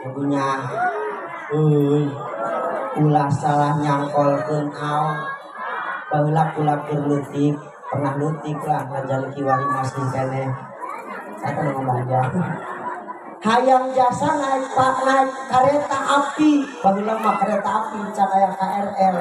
Punya euy ulah salah nyangkolkeun aon. Baheula kula keur leutik, pernah leutik lah ngajan kiwari masih keneh. Saya kan ngomong aja. Hayang jasa naik pak naik kereta api, baheula mah kereta api can aya KRL.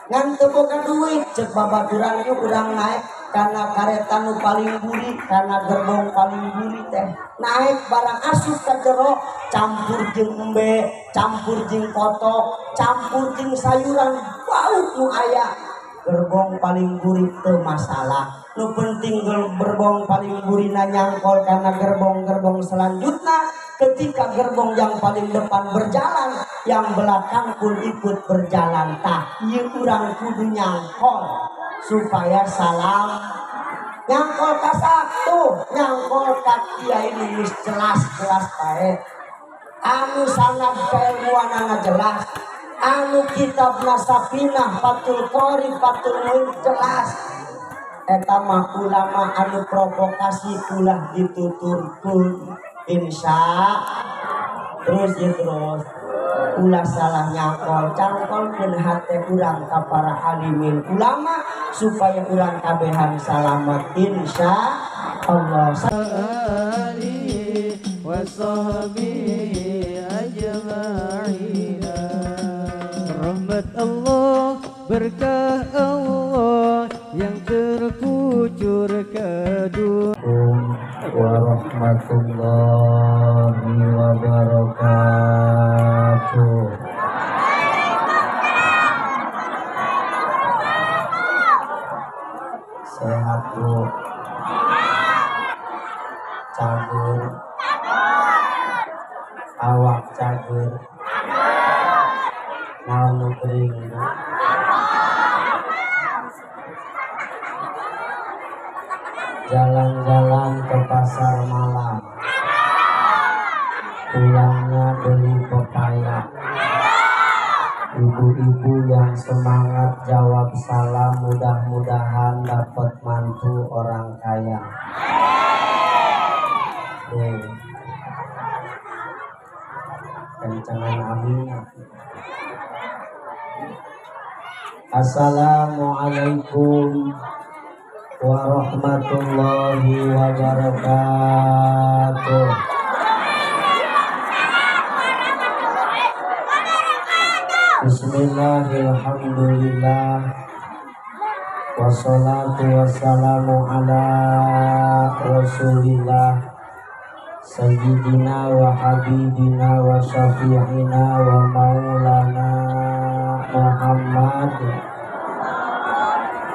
Ngan teu boga duit ceuk babaturan yuk urang naik karena kareta nu paling buri, karena gerbong paling buri teh. Naik barang asup ka jero, campur jeung embe, campur jeung kotok, campur jeung sayuran, bau nu aya. Gerbong paling buri teu masalah. Nu penting gerbong paling burina nyangkol karena gerbong-gerbong selanjutnya. Ketika gerbong yang paling depan berjalan, yang belakang pun ikut berjalan. Tah, ieu urang kudu nyangkol supaya salam. Nyangkol ka satu, nyangkol ka kiai nu geus jelas-jelas bae. Anu sanad kailmuanana jelas, anu kitabna Safinah, Fathul Qori, Fathul Muin jelas. Eta mah ulama anu provokasi ulah dituturkeun. Insya terus ya terus ulah salah nyangkol, cangkolkeun hate urang ka para alimin ulama supaya urang kabehan salamet insya Allah. Rahmat Allah, berkah Allah yang terkucur ke dunia. Warahmatullahi wabarakatuh. Sehat Bu, cagur, awak cagur, naon nu gering Bu. Jalan-jalan ke pasar malam, pulangnya beli pepaya. Ibu-ibu yang semangat jawab salam, mudah-mudahan dapat mantu orang kaya. Tuh. Kencengan amin. Assalamualaikum warahmatullahi wabarakatuh. Bismillahirrahmanirrahim. Wassalatu wassalamu ala rasulillah sayyidina wa habibina wa syafi'ina wa maulana Muhammad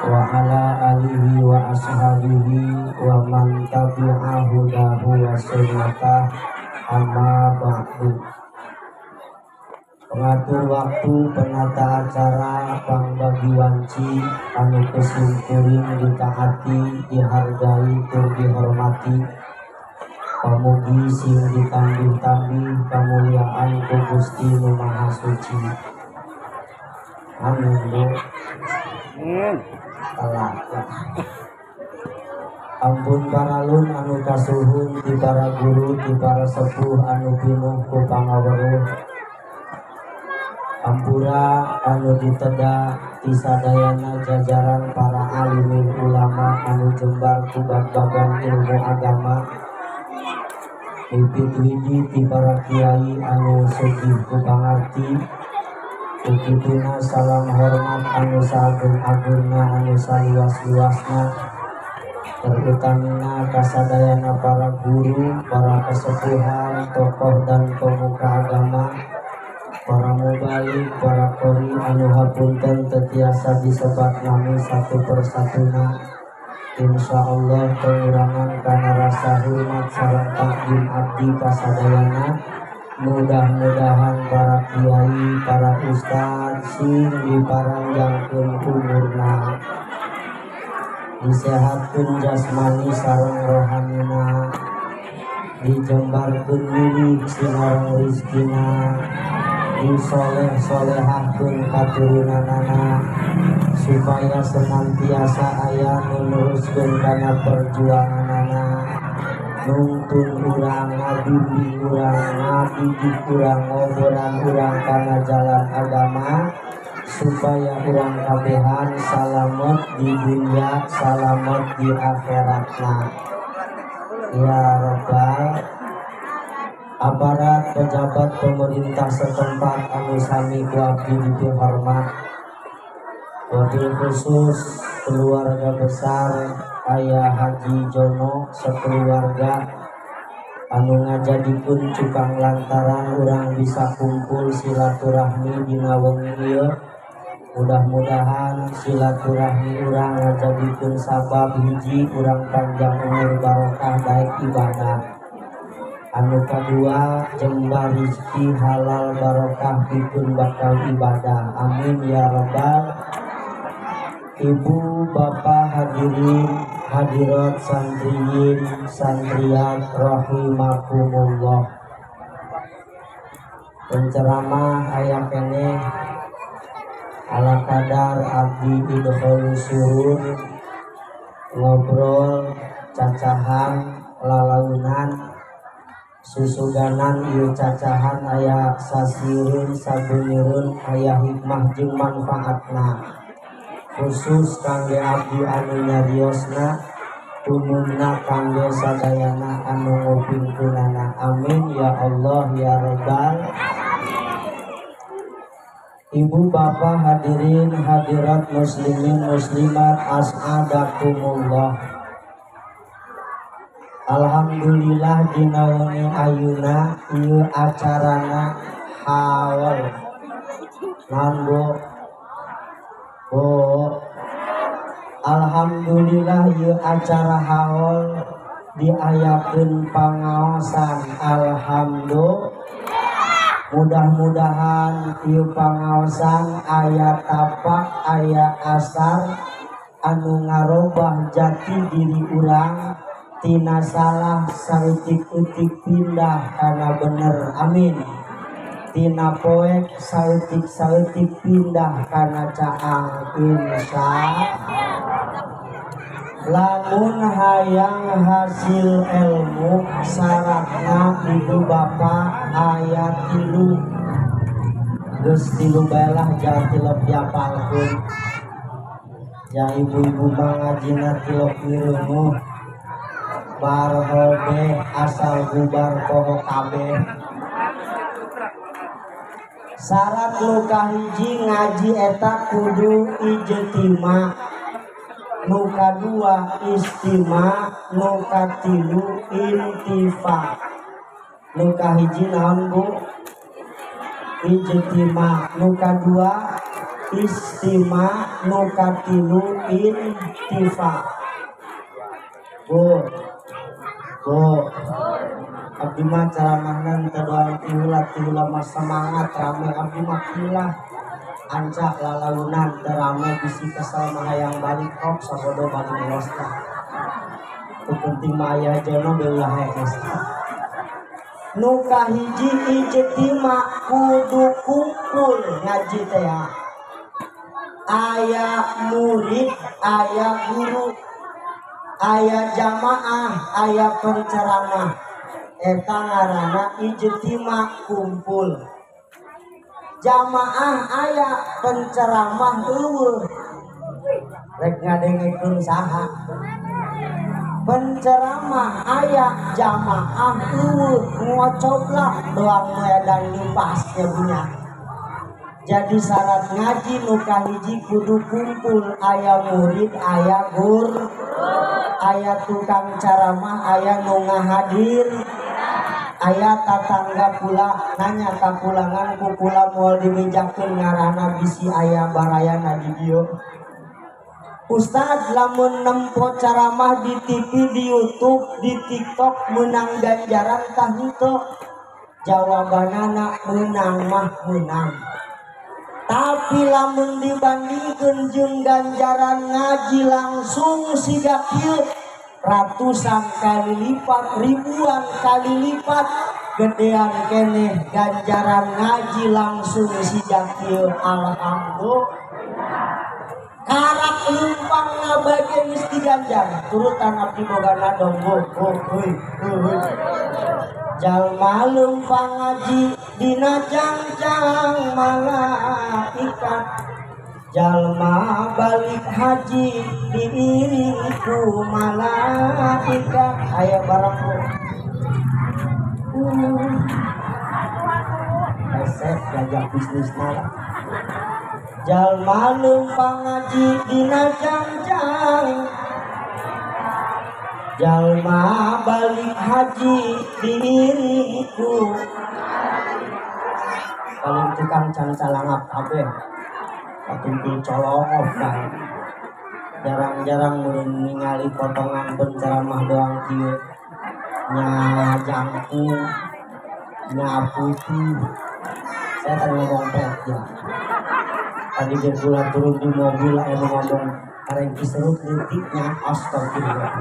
wa ala alihi wa ashabihi wa man tabi'a hudahu wa sunnatah, amma ba'du. Pengatur waktu, penata acara, pangbagi wanci, anu kesimpuling ditaati, dihargai, tur dihormati. Pamugi sing ditambih-tambih kamuliaan ku Gusti Nu Maha Suci. Amin Bu. Telat. Ampun paralun anu kasuhun ti para guru, ti para sepuh anu pinuh ku pangaweruh. Ampura anu diteda ti sadayana jajaran para alimin ulama anu jembar ku bag-bagan ilmu agama. Pipit widi ti para kiai anu sugih ku pangarti. Ukituna salam hormat anu sagung-agungna anu saluas-luasna, terutamina kasadayana para guru, para kesepuhan, tokoh dan pemuka agama, para mubalik, para qori anu hapunten tetiasa disebat nami satu persatuna. Insya Allah pengurangan karena rasa hormat sareng takdim abdi kasadayana. Mudah-mudahan para kiai, para ustad sing diparanjangkeun umurna, disehatkeun jasmani sareng rohanina, dijembarkeun milik sinareng rizkina, disoleh-solehahkeun katurunanana, supaya senantiasa aya nu neruskeun kana perjuanganana. Nungtun urang, ngabimbing urang, ngadidik urang, ngoboran urang kana jalan agama supaya urang kabehan salamet di dunia, salamet di akhiratna. Ya Rabbal aparat pejabat pemerintah setempat anu sami ku abdi dipihormat, wabil khusus keluarga besar Ayah Haji Jono sekeluarga anu ngajadikeun cukang lantaran urang bisa kumpul silaturahmi dina wengi ieu. Mudah-mudahan silaturahmi urang ngajadikeun sabab hiji urang panjang umur barokah daek ibadah, anu kadua jembar rezeki halal barokah pikeun bakal ibadah. Amin ya rabbal. Ibu bapak hadirin hadirat santriyin santriat rahimakumullah. Penceramah aya keneh ala kadar abdi idkhol surur, ngobrol cacahan lalaunan susuganan ieu cacahan aya sasieureun sabeuneureun aya hikmah jeung manfaatna, khusus kangge abdi anu nyariosna, umumna kangge sadayana anu ngupingkeunana. Amin ya Allah ya Rabbal. Ibu bapak hadirin hadirat muslimin muslimat as'adakumullah. Alhamdulillah dina wengi ayeuna ieu acarana haul. Naon Bu? Bu, alhamdulillah ieu acara haul diayakeun pangaosan. Alhamdulillah. Mudah-mudahan ieu pangaosan aya tapak aya asar anu ngarobah jati diri urang tina salah saeutik-eutik pindah kana bener. Amin. Tina poek saeutik-saeutik pindah kana caang. Insya lamun hayang hasil ilmu syaratna ibu bapak ayat 3 geus 3 bae lah jangan tilep diapalkeun. Ya ibu-ibu mah ngajina tilep mireuneuh barhobe asal bubar poho kabeh. Syarat nu kahiji ngaji eta kudu ijtima, nu kadua istima, nu katilu intifa. Nu kahiji naon Bu? Ijtima, nu kadua istima, nu katilu intifa. Bu, Bu, abdi mah ceramahna teu doang tihula mah semangat rame abdi mah kilah ancak lalaunan teu rame bisi kesel mah hayang balik ok sabodo balik los tah. Nu penting mah aya jono be ulah hees. Nu kahiji ijtima kudu kumpul ngaji teh. Aya murid, aya guru, aya jamaah, aya penceramah. Eta ngaranna ijtima kumpul. Jamaah aya, penceramah eueuh. Rek ngadengekeun saha? Penceramah aya, jamaah eueuh, ngocoplak doang edan lipas ya punya. Jadi syarat ngaji nu kahiji kudu kumpul, aya murid, aya guru, aya tukang ceramah, aya nu ngahadir, aya tatangga pula nanya kapulangan ku kula moal dibejakeun ngaranna bisi aya barayana di dieu. Ustad lamun nempo ceramah di TV, di YouTube, di TikTok menang ganjaran tah henteu? Jawabanana menang mah menang. Tapi lamun dibandingkeun jeung ganjaran ngaji langsung siga kieu ratusan kali lipat, ribuan kali lipat gedean keneh ganjaran ngaji langsung siga kieu. Alhamdulillah. Karak leumpang ngabage geus diganjar turutan abdi boga nadom hoi hoi. Jalma leumpang ngaji dina jangjang malaikat. Jalma balik haji diiring ku malaikat. Aya barang bu. Resep jajak bisnis malah. Jalma leumpang ngaji dina jangjang. Jalma balik haji diiring ku. Paling tukang cancalangap kabeh. Katumpul colongop kan. Jarang-jarang meureun ningali potongan penceramah doang kieu. Nya jangkung, nya putih. Saya tadi ngomong pet ya. Tadi dia pulang turun di mobil anu ngomong areng kiserut leutiknya astagfirullah.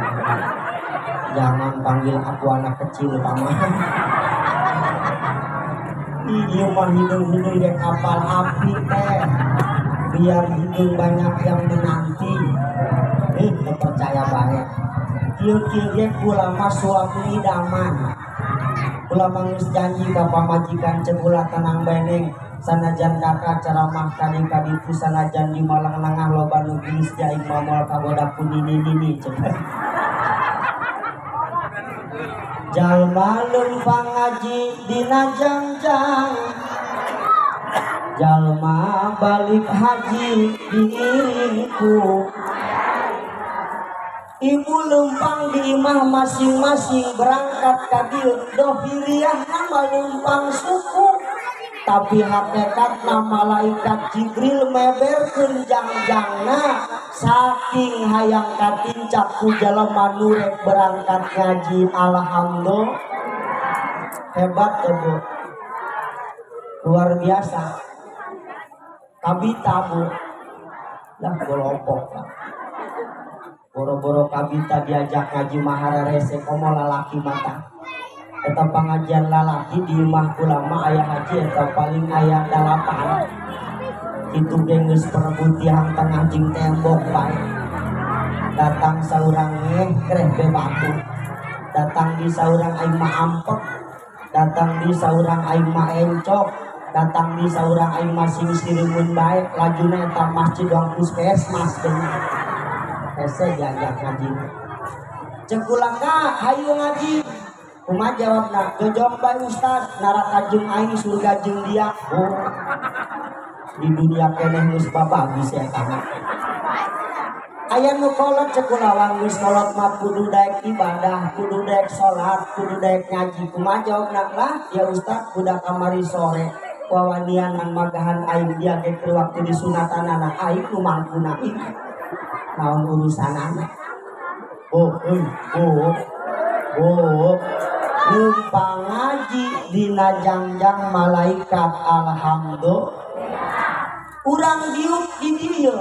Jangan panggil aku anak kecil paman. Ieu mah hidung-hidung dek kapal api teh. Biar hidung banyak yang menanti. Percaya bae. Kieu-kieu ge kula mah suami idaman. Kula mah geus janji ka pamajikan ceuk ulah tenang bae neng. Sanajan kakak ceramah kadi-kaditu sanajan di Malang nengah loba nu geus aing mah moal kagoda ku nini-nini ceuk. Jalma leumpang ngaji dina jangjang. Jalma balik haji diiring ku. Ibu leumpang di imah masing-masing berangkat ka dieu dohiriah nama leumpang suku. Tapi hakikatna malaikat Jibril meberkeun jangjangna saking hayang katincak ku jalma nu rek berangkat ngaji. Alhamdulillah. Hebat teh Bu. Luar biasa. Kabita Bu. Lah golopok lah. Boro-boro kabita diajak ngaji mahararese komo lalaki mata. Eta pengajian lalaki di imah kula mah aya haji eta paling aya 8. Kitu ge geus perebut tiang tengah jeung tembok bae. Datang saurang ngekreh be batu. Datang di saurang aing mah ampek. Datang di saurang aing mah encok. Datang di saurang aing mah sing sirimun bae. Lajuna eta masjid doang puskesmas deui. Hese diajak ngaji. Ceuk kula ka hayu ngaji. Kumaha jawabna? Jojong bae ustaz, neraka jeung aing surga jeung dia. Oh. Di dunia keneh geus babagis eta mah. Aya nu kolot ceuk kula wang geus kolot mah kudu daek ibadah, kudu daek salat, kudu daek ngaji. Kumaha jawabna? Lah ya ustaz kuda kamari sore wawanian nang magahan aing dia ge keur waktu disunatanana aing nu mangkuna. Naon urusanana? Oh, oh, oh. Oh. Leumpang ngaji dina jangjang malaikat. Alhamdulillah. Urang diuk di dieu.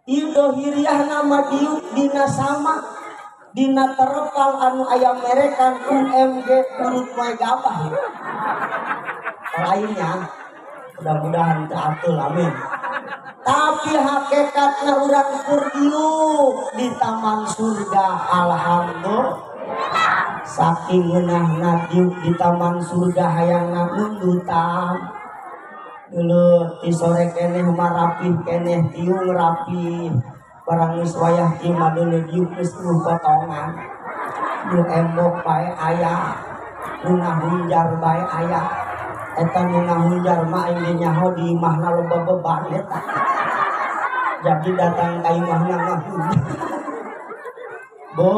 Ieu dohiriah nama diuk dina sama dina terpal anu aya merekan UMG urut moe gabah. Lainnya mudah-mudahan teu atul amin. Tapi hakikatna urang kur diuk di taman surga. Alhamdulillah. Saking ngeunahna diuk di taman surga hayangna nundutan. Dulu ti sore keneh mah rapih keneh tiung rapih. Barang geus wayah kieu mah deuleu diuk geus eueuh potongan. Nu embok bae aya, nu ngahunjar bae aya. Eta nu ngahunjar mah aing ge nyaho di imahna loba beban eta. Jadi datang ka imahna ngahunjar. Bo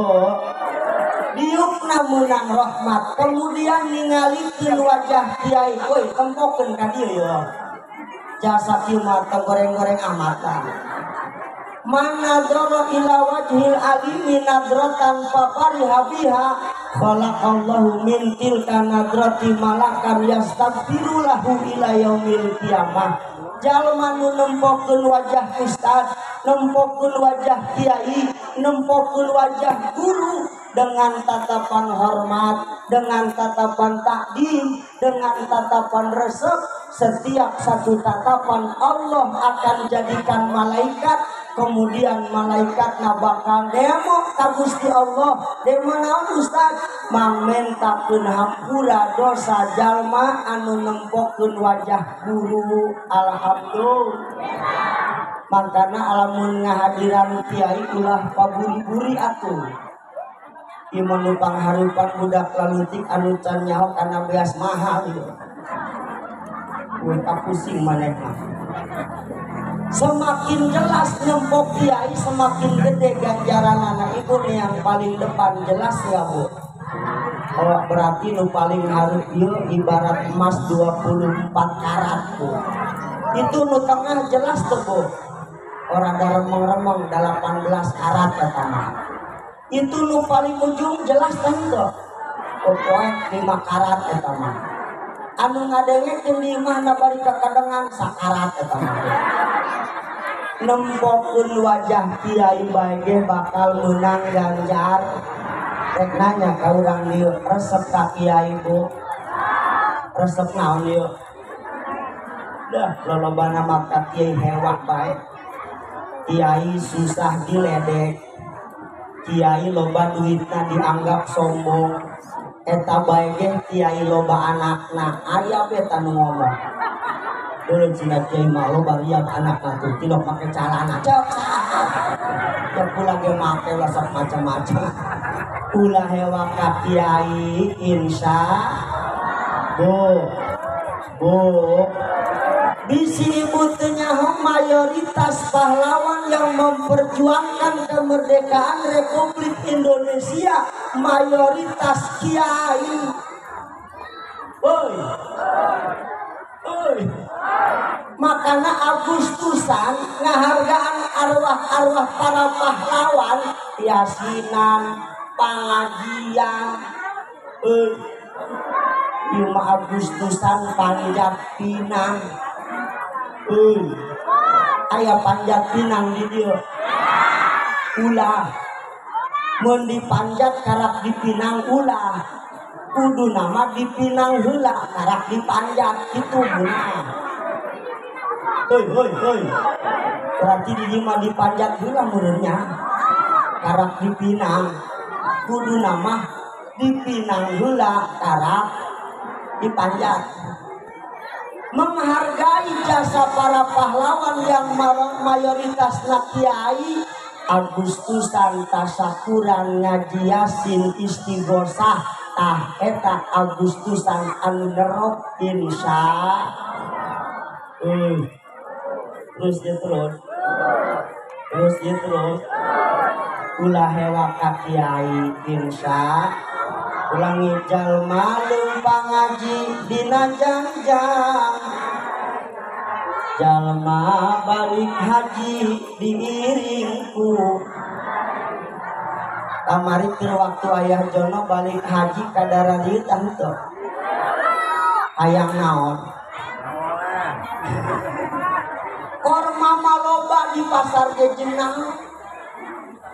diukna meunang rahmat, kemudian ningalikeun wajah kiai, woi tempokeun ka dieu yo. Jasa kieu mah teu goreng-goreng amat. Man nadrona ila wajhil alimi nadratan fafariha biha khalaqallahu min tilka nadrati malakan yastaghfiru lahu ila yaumil qiyamah. Jalma nu nempokeun wajah ustaz, nempokeun wajah kiai, nempokeun wajah guru dengan tatapan hormat, dengan tatapan takdim, dengan tatapan resep, setiap satu tatapan Allah akan jadikan malaikat Kemudian malaikat bakal demo ka Gusti Allah. Demo naon Ustaz? Mangmentakeun hampura dosa jalma anu nempokeun wajah guru. Alhamdulillah. Mangkana alamun ngahadiran kiai ulah paburi-buri atuh. Ieu mah nu pangharupan budak laleutik anu can nyaho kana beas mahal ieu. Ulah kapusing manehna. Semakin jelas nempok kiai semakin gede ganjaran anak ibu nih yang paling depan jelas ya bu. Oh berarti nu paling harus ieu ibarat emas 24 karat bu. Itu nu tengah jelas tuh bu. Orang ada remeng-remeng 18 karat katanya. Itu nu paling ujung jelas tentu. Pokoknya 5 karat eta mah. Anu ngadengekeun di imahna bari kakadengan sakarat eta mah. Nempokeun wajah kiai bae ge bakal meunang ganjar. Rek nanya ka urang dieu resep ka kiai bu? Resep naon ieu? Dah lolobana mah ka kiai hewak bae. Kiai susah diledek. Kiai loba duitna dianggap sombong. Eta bae ge kiai loba anakna aya beta nu ngomong. Dulu cina kiai mah loba riak anakna tuh tilok make calana cek saha. Ya pulang ge make ulah sok macam-macam. Ulah hewa ka kiai insya Bu. Bu. Bisi ibu teu nyaho mayoritas pahlawan yang memperjuangkan kemerdekaan Republik Indonesia mayoritas kiai. Oi. Oi. Makana Agustusan ngahargaan arwah-arwah para pahlawan yasinan, pangajian. Oi. Ieu mah Agustusan panjat pinang. Euy. Aya panjat pinang di dieu. Ulah. Mun dipanjat karak dipinang ulah. Kudu nama dipinang heula karak dipanjat kitu beunang. Hoi hoi hoi. Berarti di dieu mah dipanjat heula meureunnya. Karak dipinang. Kudu nama dipinang heula karak dipanjat. Menghargai jasa para pahlawan yang mayoritas kiai. Agustusan tasakuran ngaji yasin istighosah tah eta Agustusan anu nerok insya. Terus dia terus. Terus dia terus. Ulah hewa ka kiai insya. Ulangi jalma leumpang ngaji dina jangjang. Jalma balik haji diiringku. Kamari keur waktu ayah Jono balik haji kadara dieu tah henteu. Hayang naon? Korma maloba di pasar ge jenang.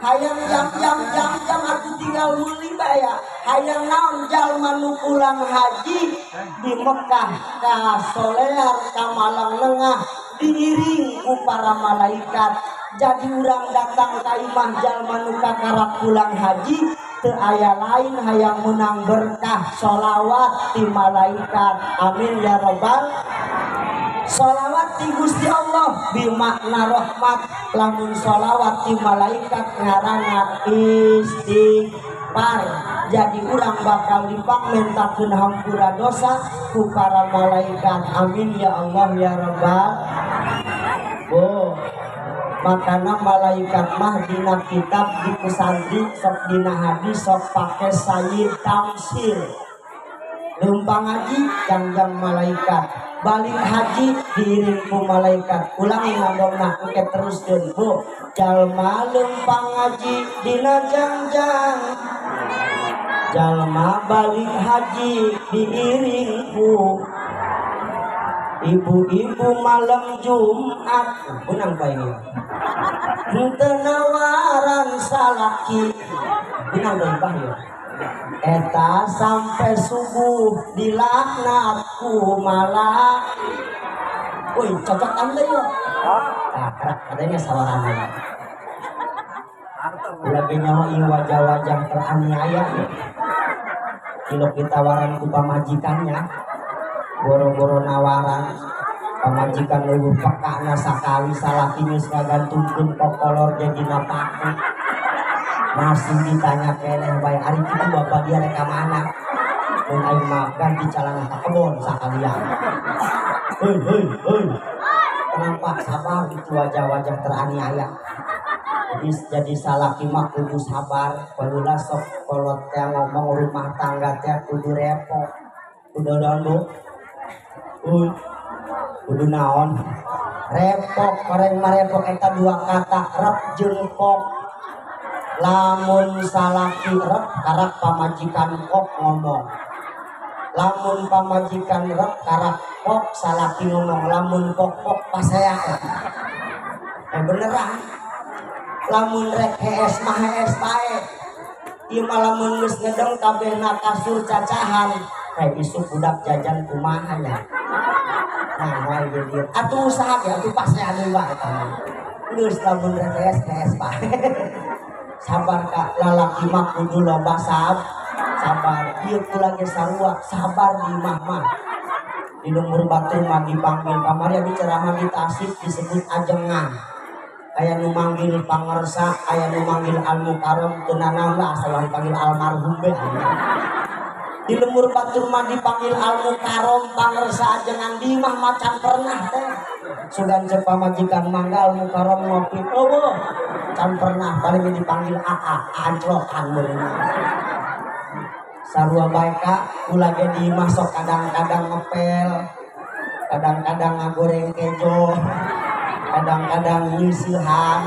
Hayang jam jam jam jam atuh tinggal meuli bae ya. Hayang naon jalma nu pulang haji di Mekah ka Solear ka Malang Lengah diiring ku para malaikat. Jadi urang datang ka imah jalma nu kakarap pulang haji teu aya lain hayang menang berkah sholawat ti malaikat. Amin ya robbal. Sholawat ti Gusti Allah bimakna rahmat. Lamun sholawat ti malaikat ngaranna istighfar. Jadi urang bakal dipangmentakeun hampura dosa ku para malaikat. Amin ya Allah ya robbal. Oh, makana malaikat mah dina kitab di pesantri sok dina hadis sok pake sayyid tamsil. Leumpang haji jangjang malaikat, balik haji diiring ku malaikat. Ulangi ngomongna engke teruskeun bu. Jalma leumpang haji dina jangjang, jalma balik haji diiring ku ibu-ibu malam Jumat. Unang pa ini henteu nawaran salaki. Unang deui bah ieu. Eta sampai subuh dilaknat ku malak. Woi, cocok anda ya. Nah, kerak adanya sawarana. Ulah ge nyaho ieu wajah-wajah teraniaya. Ilok ditawaran ku pamajikannya. Boro-boro nawaran pamajikan leuwih pekana sakali salaki geus ngagantungkeun kokolor jadi paku. Masih ditanya keneh bae ari kitu bapak dia rek ka mana? Mun aing mah ganti calana ka kebon sakalian. Hei hei hei. Kenapa sabar itu wajah-wajah teraniaya. Jadi salaki mah kudu sabar, baheula sok kolot teh ngomong rumah tangga teh kudu repot. Kudu naon Bu? Kudu naon? Repok, koreng marepok eta dua kata rep jeung kok. Lamun salaki rep karak pamajikan kok ngomong. Lamun pamajikan rep karak kok salaki ngomong, lamun kok kok pasea. Beneran. Lamun rek hees mah hees bae. Ieu mah lamun geus ngedeng kabehna kasur cacahan. Kayak isuk budak jajan kumaha nya. Nah, wae dieu. Atuh usaha ge atuh pasea deui wae eta mah. Geus lamun rek hees hees bae. Sabar ka lalaki mah kudu loba sabar. Ieu kula ge sarua sabar di imah mah. Di lembur batur mah dipanggil kamari abi ceramah di Tasik disebut ajengan. Aya nu manggil pangersa, aya nu manggil al-mukarram, teu nanaon lah asal dipanggil almarhum be. Di lembur batur mah dipanggil al-mukarram, pangersa ajengan di imah macan pernah teh. Sugan ceuk pamajikan mangga al-mukarram ngopi, eueuh. Can pernah paling dipanggil AA, anclokan beunang. Sarua bae ka kula ge di imah sok kadang-kadang ngepel, kadang-kadang ngagoreng kejo, kadang-kadang nyeusihan.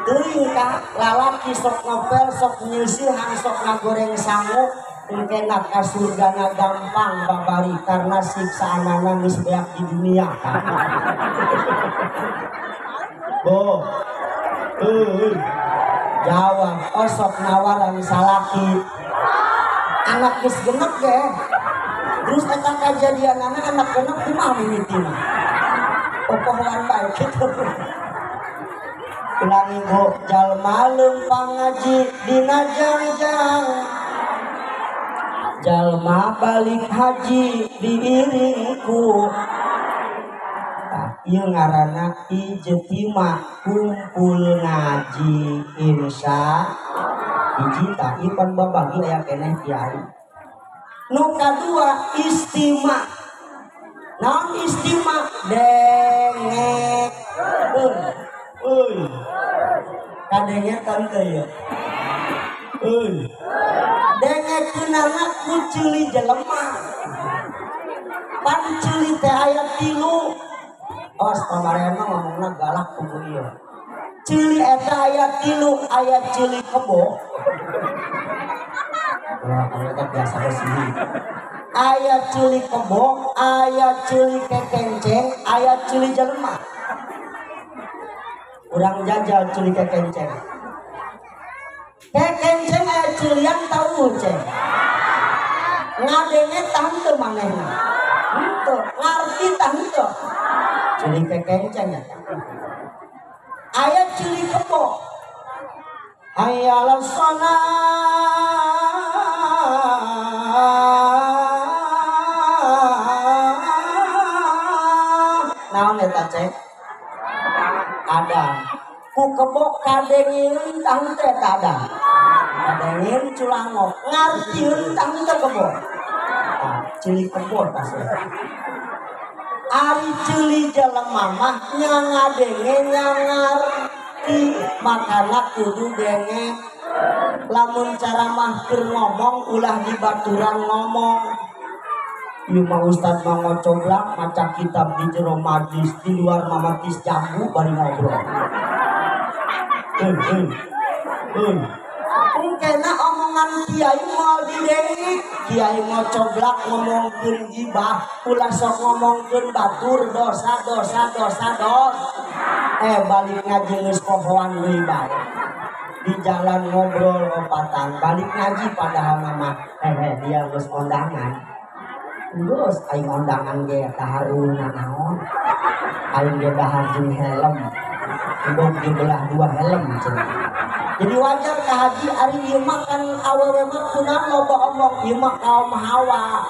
Teuing ka lalaki sok ngepel, sok nyeusihan, sok ngagoreng sangu, engkena ka surgana gampang babari karena siksaanana geus beak di dunia. Bo. Jawab, osok nawaran salaki. Anak geus genep ge. Terus eta kajadianana anak genep kumaha mimitina? Popohoan bae kitu. Ulangi go jalma leumpang ngaji dina jangjang. Jalma balik haji diiringku. Tah ieu ngaranna ijtima kumpul ngaji insya hiji tah ieu pan babagi aya keneh kiai. Nu kadua istima. Naon istima? Dengek. Euy. Kadengetan teh ieu. Euy. Dengekeunana ku ceuli jelema. Pan ceuli teh aya tilu. Awas pamaren mah ngomongna galak kudu ieu. Ceuli eta aya tilu, aya ceuli kebo. Wah, eta biasa bersih. Aya ceuli kebo, aya ceuli kekenceng, aya ceuli jelema. Urang jajal ceuli kekenceng. Kekenceng aya ceulian tau ceng. Ngadenge tah henteu manehna. Henteu, ngarti tah henteu. Ceuli kekenceng eta. Aya ceuli kebo. Hayya 'alas shalah. Naon eta cek? Ada. Ku kebo kadengieun tah henteu eta ada. Kadengieun culango, ngartieun tah henteu kebo. Tah, ceuli kebo tah. Ari ceuli jelema mah nya ngadenge nya ngarti, makana kudu denge. Lamun caramah keur ngomong ulah dibaturan ngomong. Ieu mah ustad mah ngocoblak maca kitab di jero majlis, di luar mah matis jambu bari ngobrol. Engkena omongan kiai moal didenge, kiai ngocoblak ngomongkeun gibah, ulah sok ngomongkeun batur dosa dosa dosa dos. Balik ngaji geus pohoan deui bae. Di jalan ngobrol opatan, balik ngaji padahal mah dia geus kondangan. Geus aing kondangan ge taharuna naon. Aing ge dahar jeung helm. Endog dibelah dua helm cenah. Jadi wajar ka haji ari ieu mah kan awewe mah kunaon loba omong ieu mah kaum Hawa.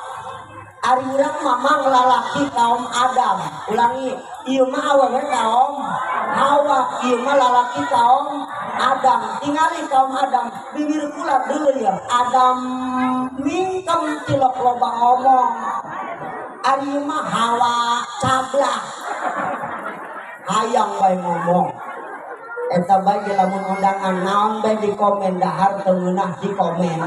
Ari urang mah mang lalaki kaum Adam. Ulangi, ieu mah awewe kaum Hawa, ieu mah lalaki kaum Adam. Tingali kaum Adam, bibir kula deuleu ya. Adam mingkem tilok loba omong. Ari mah Hawa cablak. Hayang bae ngomong. Eta bae lamun undangan naon bae di komen dahar teu ngeunah di komen.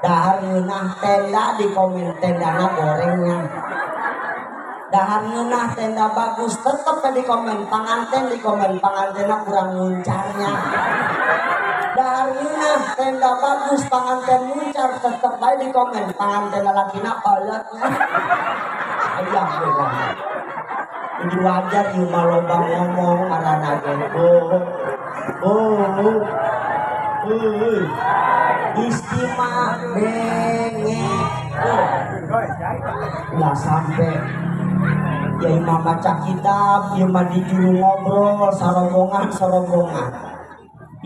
Dahar ngeunah tenda di komen tendana gorengnya. Dahar ngeunah tenda bagus tetep di komen panganten di komen pangantena kurang muncarnya. Dahar ngeunah tenda bagus panganten muncar tetep bae di komen panganten lalakina kolotnya. Ayah we. Jadi wajar ieu mah loba ngomong marana ge. Oh. Istimewa denge. Ulah sampai ya imam maca kitab, ieu mah dijuru ngobrol sarombongan-sarombongan.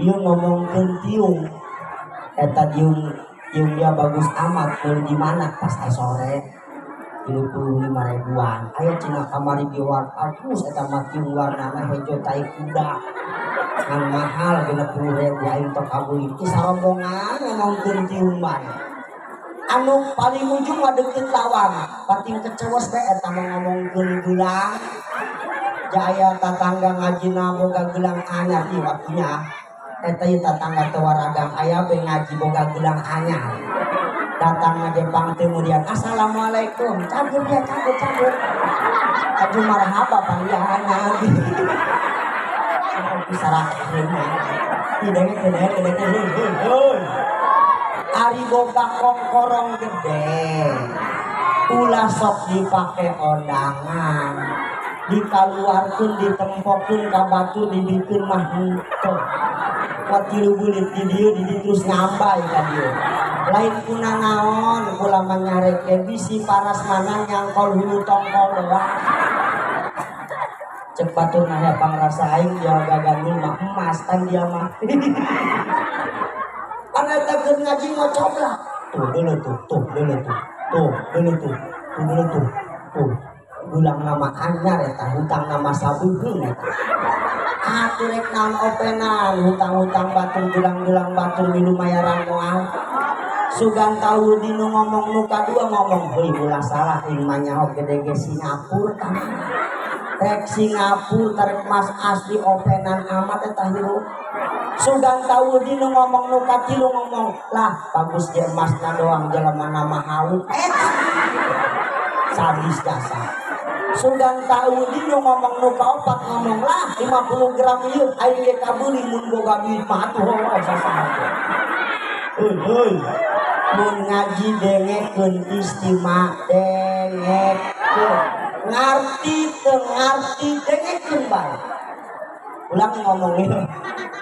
Ieu ngomongkeun tiung. Eta tiung dia bagus amat meuli di mana pas sore. 35 ribuan. Aya cina kamari biwar bagus eta mah tiung warnana hejo tai kuda. Ngan mahal 60.000 aing tok kabuli. Ti sarombongan ngomongkeun tiung bae. Anu paling ujung mah deukeut lawang, pating kecewas bae eta mah ngomongkeun gelang. Jaya tatangga ngajina boga gelang anyar ieu waktunya. Eta ieu tatangga teu waragang aya bae ngaji boga gelang anyar. Datang aja bang kemudian assalamualaikum cabut ya cabut aduh marhaba panggilan bisa rakyat tidak ari boga kongkorong gede ulah sok dipake ondangan dikaluarkeun ditempokeun ka batu dibikin mah henteu kuat tilu bulit di dieu di terus ngambay ka dieu lain kuna naon kula manyareke bisi paras mana nyangkol hulu tongkol doang cek batur nanya pangrasa aing dia gagangul mah emas kan dia mah kan eta keur ngaji ngocoblak tuh dulu tuh tuh dulu tuh tuh dulu tuh tuh dulu tuh tuh gulang nama anyar eta hutang nama sabuheung eta atuh rek naon openan hutang-hutang batur gulang-gulang batur milu mayaran moal sugan tahu dinu ngomong nu kadua ngomong heuy ulah salah ieu mah nyaho gede ge Singapura tah rek Singapura tarek mas asli openan amat eta hirup sugan tahu dinu ngomong nu katilu ngomong lah bagus ge emasna doang jelema nama halu eta sadis dasar sugan tahu dinu ngomong nu kaopat ngomong lah 50 gram ieu aing ge kabeuli mun boga duit mah atuh heuh sasaha heuy heuy mun ngaji dengekeun istimewa dengekeun ngarti teu ngarti dengekeun bae ulang ngomongin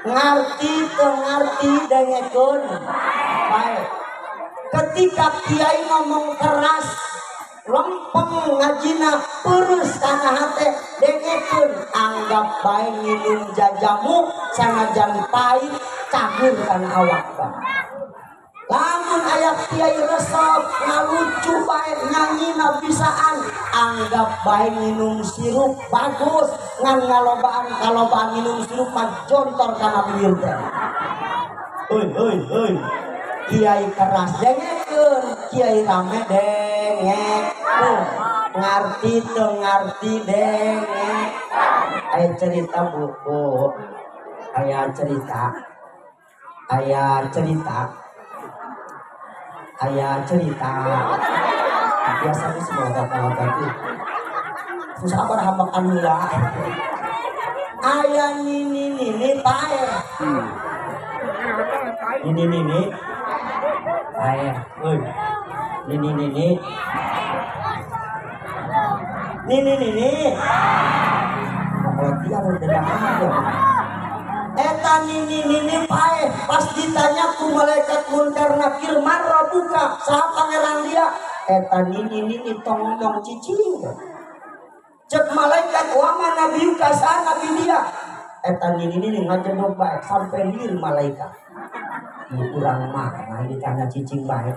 ngarti teu ngarti dengekeun bae ketika kiai ngomong keras lempeng ngajina peureuh kana hate dengekeun anggap bae nginum jajamu sanajan pahit cagur kana awak bae. Lamun aya kiai resep ngalucu bae nyanyina bisaan anggap bae minum sirup bagus ngan ngalobaan kalobaan minum sirup mah jontor kana bibir teh. Heuy heuy heuy kiai keras dengekeun kiai rame dengekeun ngarti teu ngarti dengek. Aya cerita buku aya cerita aya cerita aya cerita biasa itu semua kata-kata susah apa hambak anula aya nini nini pae nini nini pae oi nini nini nini nini kalau dia udah eta nini nini pae pas ditanya ku malaikat munkar nakir marra buka saha pangeran dia eta nini nini tong ngomong cicing cek malaikat wa ma nabiyuka saha nabi dia Eta nini ngajedog bae sampai lieur malaikat. Nu urang mah ditanya cicing bae.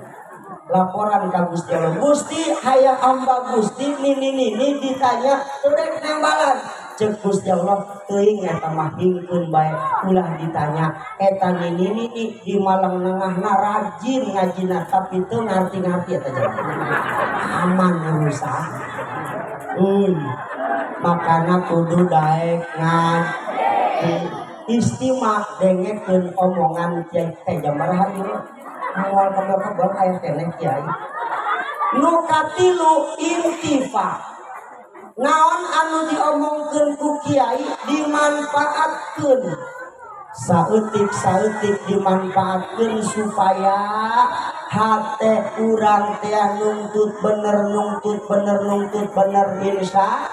Laporan ka Gusti Allah, Gusti hayang hamba Gusti nini ditanya teu rek nembalan. Cek Gusti Allah teuing eta mah hingkeun bae ulah ditanya. Eta nini di malam nengahna rajin ngajina tapi teu ngarti-ngarti eta jelema. Aman urusan. Uy, makana kudu daek ngaji. Istimewa dengekeun omongan kiai teh jamaraha ieu. Moal kebel-kebel aya keneh kiai. Nu katilu intifa. Naon anu diomongkeun ku kiai dimanfaatkeun. Saeutik-saeutik dimanfaatkeun supaya hate urang teh nungtut bener nungtut bener nungtut bener insya.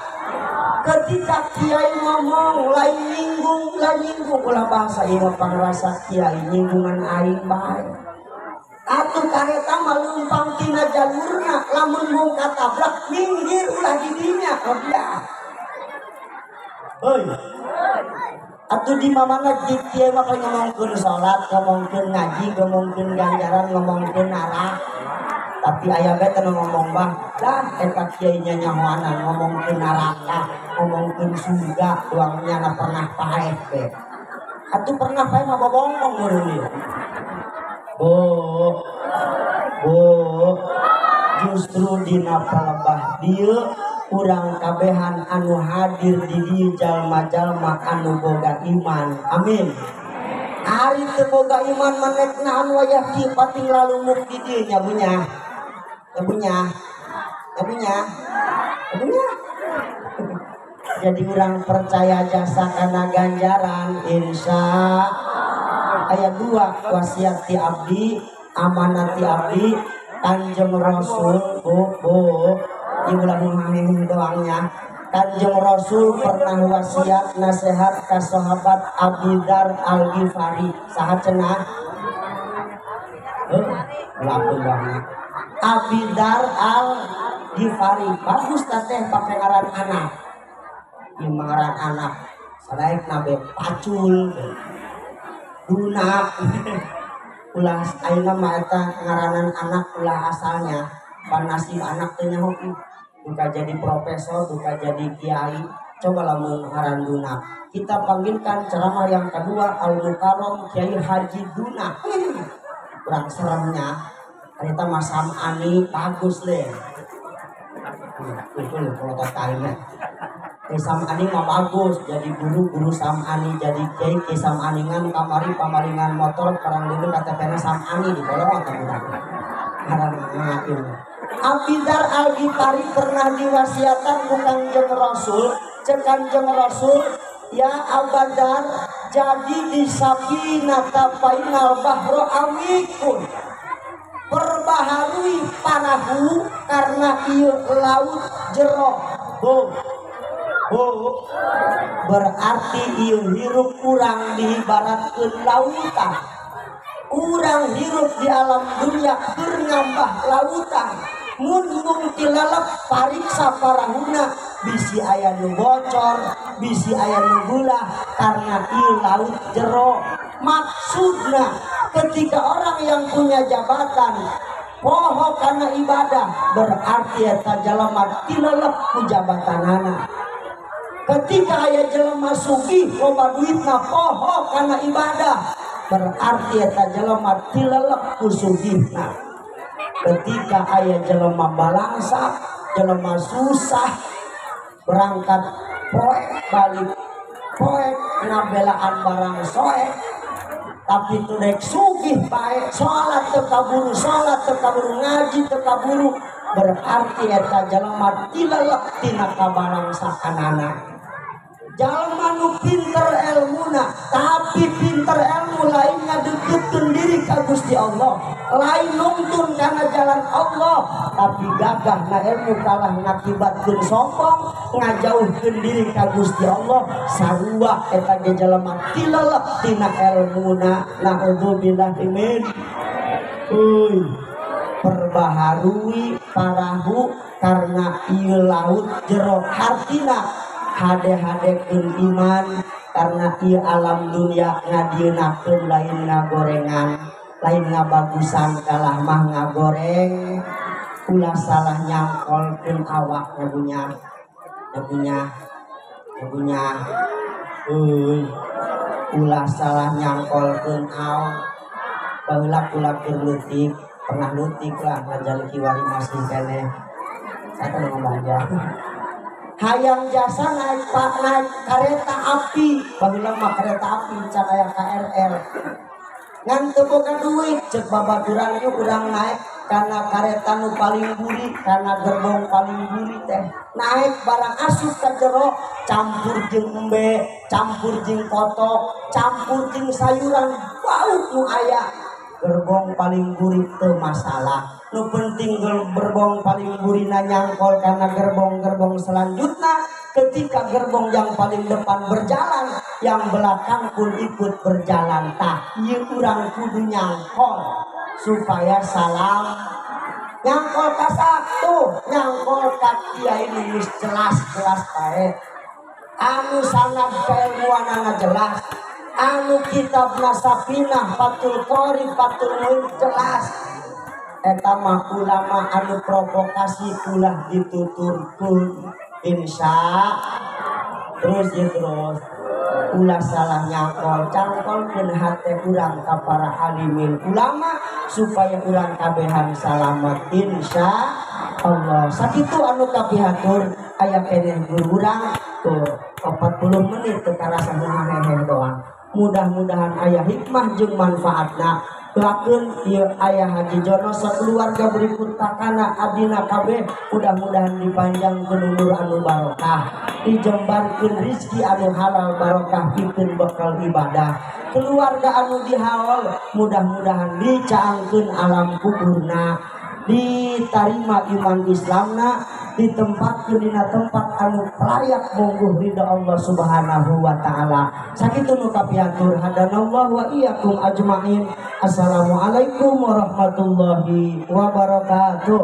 Ketika kiai ngomong lain nyinggung ulah bahasa ieu pangrasa kiai nyinggungan aing bae. Atuh kareta mah leumpang tina jalurna lamun mung katabrak minggir ulah di dinya oh. Heuy. Atuh di mamana kiai mah ngomongkeun salat, ngomongkeun ngaji, ngomongkeun ganjaran, ngomongkeun narah. Tapi aya bae teu ngomong bah, dah eta kiai nya nyahoanan ngomongkeun neraka, ngomongkeun surga, uangnya na pernah paeh be. Atuh pernah paeh mah bobongkong meureun ieu. Bu, bu, justru dina palebah dieu urang kabehan anu hadir di dieu jalma-jalma anu boga iman. Amin. Ari teu boga iman manek naon wayah kieu pating lalumuk di dieu nya bunya. Nya bunya. Nya. Jadi urang percaya jasa kana ganjaran insya. Ayat 2 wasiat ti abdi amanat ti abdi Kanjeng Rasul bu ibu lamun maneh doangnya. Kanjeng Rasul pernah wasiat nasihat ka sahabat Abi Dzar Al-Ghifari. Saha cenah? Lamun doangnya Abi Dzar Al-Ghifari bagus teh pake ngaran anak. Ieu ngaran anak sadaek nabe pacul dunak. Ulah ayeuna mah eta ngaranan anak ulah asalnya panasib anak teh nyaho duka jadi profesor duka jadi kiai. Coba lamun ngaran dunak kita panggilkan ceramah yang kedua Al-Mukarram Kiai Haji Dunak. Kurang seremnya ternyata Mas Sam'ani bagus leh. Itu lho kalau tainya Sam'ani mah bagus jadi guru-guru Sam'ani jadi kiai kiai Sam'ani ngan kamari pamalingan motor perang dulu KTP-na Sam'ani di kolong atau budak ngaran ieu. Abi Dzar Al-Ghifari pernah diwasiatan ku Kanjeng Rasul, cek Kanjeng Rasul, ya Abadar jadi di safinata fainal bahro amikun. Perbaharui parahu karena ieu laut jero. Bu. Bu, berarti ieu hirup urang diibaratkeun lautan. Urang hirup di alam dunia keur ngambah lautan. Mun mung tilalep pariksa parahuna bisi aya nu bocor, bisi aya nu gulah karena ieu laut jero. Maksudna ketika orang yang punya jabatan poho karena ibadah berarti eta jalma tilalep ku jabatanana. Ketika aya jelema sugih loba duitna poho kana ibadah berarti eta jelema tilelep ku sugihna. Ketika aya jelema balangsa, jelema susah berangkat poek balik poek ngabelaan barang soek tapi teu rek sugih bae salat teu kaburu, salat teu kaburu, ngaji teu kaburu berarti eta jelema tilelep tina kabalangsaanana. Jalma nu pinter elmuna tapi pinter ilmu lain ngadeukeutkeun diri ka Gusti Allah, lain nungtun kana jalan Allah tapi gagah na ilmu kalah ngakibatkeun sombong ngajauhkeun diri ka Gusti Allah sarua eta ge jalma tilelep tina elmuna. Naudzubillah min. Uy, perbaharui parahu karena ieu laut jero hartina Hade-hadekeun iman karena ieu alam dunia ngadieunakeun lain ngagorengan, lain ngabagusan kalah mah ngagoreng. Ulah salah nyangkolkeun awak nyabunya. Nyabunya. Nyabunya. Euy. Ulah salah nyangkolkeun awak. Baheula kula keur leutik, pernah leutik lah ngajan kiwari masih keneh. Saya ngomong aja. Hayang jasa naik pak naik kereta api, baheula mah kereta api can aya KRL. Ngan teu boga duit ceuk babaturan ieu urang naik kana kareta nu paling buri, kana gerbong paling buri teh. Naik barang asup ka jero, campur jeung embe, campur jeung kotok, campur jeung sayuran bau nu aya. Gerbong paling buri teu masalah. Nu penting gerbong paling burina nyangkol karena gerbong-gerbong selanjutnya. Ketika gerbong yang paling depan berjalan, yang belakang pun ikut berjalan. Tah, ieu urang kudu nyangkol supaya salam. Nyangkol ka satu, nyangkol ka kiai nu geus jelas-jelas bae. Anu sanad kailmuanana jelas, anu kitabna Safinah, Fathul Qori, Fathul Muin jelas. Eta mah ulama anu provokasi ulah dituturkeun. Insya terus ya terus ulah salah nyangkol, cangkolkeun hate urang ka para alimin ulama supaya urang kabehan salamet insya Allah. Sakitu anu kapihatur aya keneh guru urang tuh 40 menit teu karasa hehe doang. Mudah-mudahan aya hikmah jeung manfaatna. Doakeun ieu ayah Haji Jono sakeluarga berikut kakana adina kabeh mudah-mudahan dipanjangkeun umur anu barokah, dijembarkeun rizki anu halal barokah pikeun bekal ibadah. Keluarga anu dihaol mudah-mudahan dicaangkeun alam kuburna, ditarima iman Islamna, ditempatkeun dina tempat anu layak mungguh ridha Allah Subhanahu wa taala. Sakitu nu kapihatur, hadanallahu wa iyyakum ajmain. Assalamualaikum warahmatullahi wabarakatuh.